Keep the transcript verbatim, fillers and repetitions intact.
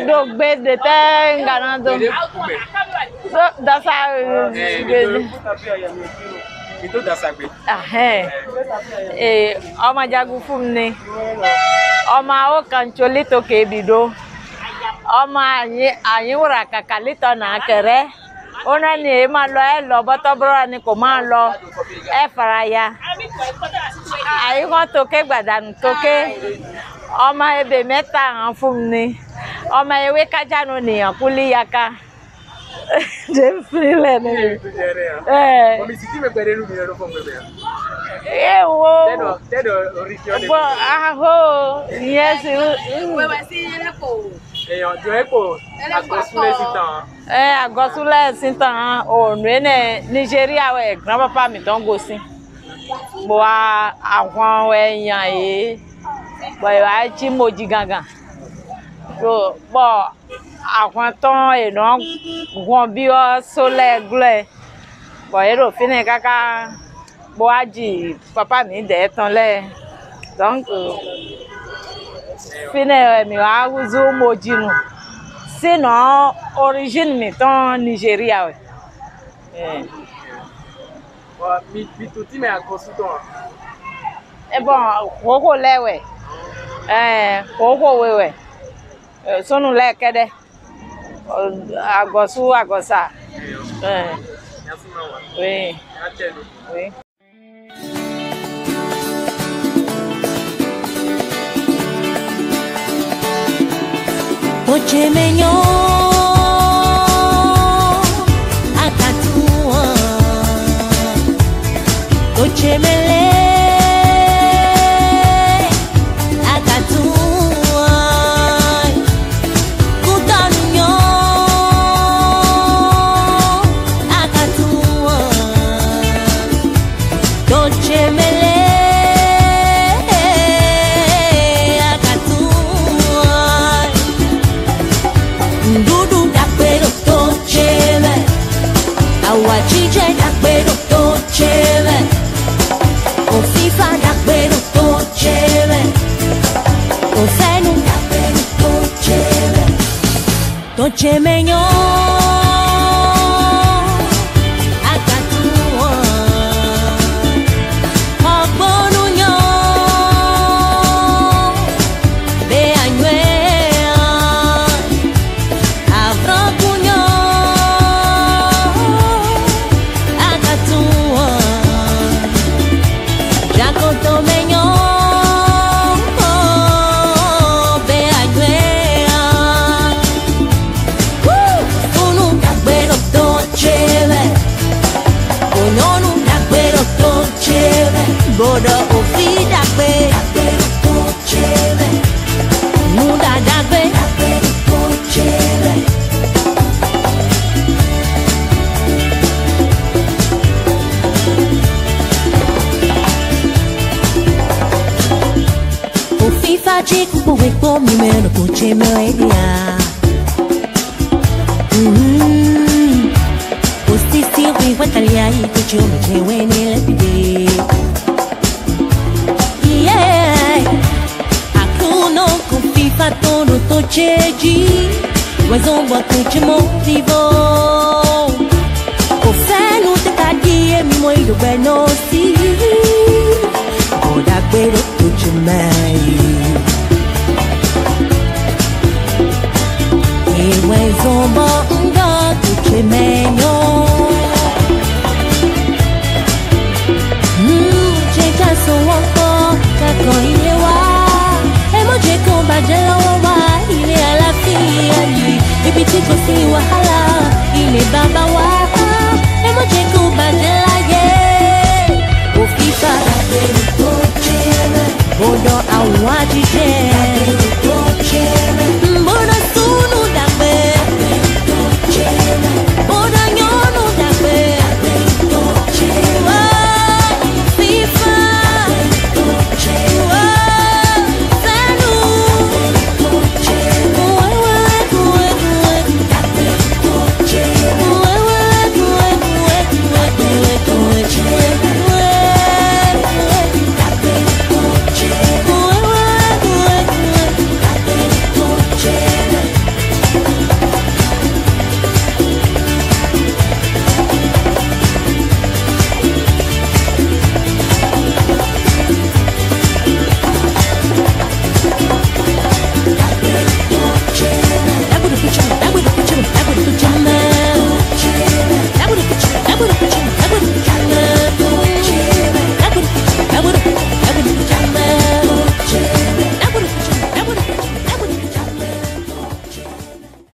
Ɖo gbe ɖe tɛ ŋgana do. Do dasa gbe. Ahɛn. Ee, ɔma jagun fún mi. Ɔma wo kan tsoli to ke bi ɖo. Ɔma anyi anyi wura kakalitɔ na kɛrɛ. Ona ni e ma lɔ e lɔ bɔtɔ bro ni ko ma lɔ e fara ya. Ayi hɔn toke gbadanu toke. Ɔma e be mɛ ta han fún mi. Ɔma e we ka ja no ni an kuli ya ka. Ɖe fli lɛ ne. Ɛ. Ewo. Bɔn aho nyɛ si. Èèyàn jọ ẹ́ kò agɔsúlẹ̀ sí tán. Ɛ agɔsúlẹ̀ sí tán o nǔ énɛ́ Nigéria wɛ grand papa mǐtɔn gosín. Bɔ ahwan wɛ nya yě bɔ è wá cí moji gangan. Bɔ ahwan tɔn è nɔ hɔn byɔ́ só lɛ́ɛ glɔ́ ɛ, bɔ yě ɖo fínɛ́ káká bó wá ji papa mǐdɛɛ tɔn lɛ́ɛ. Donc fínɛ́ wɛ mǐ wá húzú moji nu. Sinon origine mǐtɔn Nigéria wɛ. Ɛ. Bɔ mi mi to tínmɛ agɔsú tɔn a? Ɛ bɔn hǒxo lɛ́ɛ wɛ. Ɛ hǒxo we wɛ. Ɛ, súnnu lɛ́ɛ kɛ́ɖɛ́. Ɔ, agɔ̌sú agɔ̌sa. Ɛ. Oui. Oui. Ojemenyo akatuwa. Ojemele akatuwa. Kutɔnu nyɔ akatuwa. Ojemele akatuwa. Nǔɖuɖu ɖagbe ɖo to ce mɛ. Awǎjijɛ ɖagbe ɖo to ce mɛ. Ofifa ɖagbe ɖo to ce mɛ. Ofɛ́nu ɖagbe ɖo to ce mɛ. To ce mɛ nyɔ. Akatu ɔ. Xɔgbónu nyɔ. Be anywɛ ɔ. Avlɔ́kún nyɔ, akatún ɔ́, jakotomɛ nyɔ, bɛ agbɛ ɔ́. Wú! Fúnú ɖagbe ɖo tó ce mɛ, kònyɔ́nú ɖagbe ɖo tó ce mɛ, bó ɖɔ òfí ɖagbe. Nú ɖaɖa gbé. Ofifa jí kúkú wé kpó mi mɛ ɖo kó ce mɛ é ɖíe ǎ. Mhm. Osisi hwihwɛ talia yi kó ce ó mi ce wɛ ní lɛ́ bǐ ɖe. Yeah. Aklúnɔ kò fífá tɔn ɖo tó ce jí. Wɛzɔn bɔ tó ce mɔ vívɔ. Kò fɛ́nú tɛ ka ɖi émi mɔ yi ɖo gbɛ nɔ sí. Kò ɖagbe ɖo tó ce mɛ yi. Ewɛzɔn bɔ ŋgɔ tó ce mɛ nyɔ. Nú jẹjá sɔn wọ́n kọ́ kakọ̀ ilé wa. Ẹ mọ̀ jẹ́ kó bàjẹ́ lọ́wọ́ wa, ilé àlàáfíà ni. Ibi tí kò sí wàhálà, ilé bàbá wa. Ẹ mọ̀ jẹ́ kó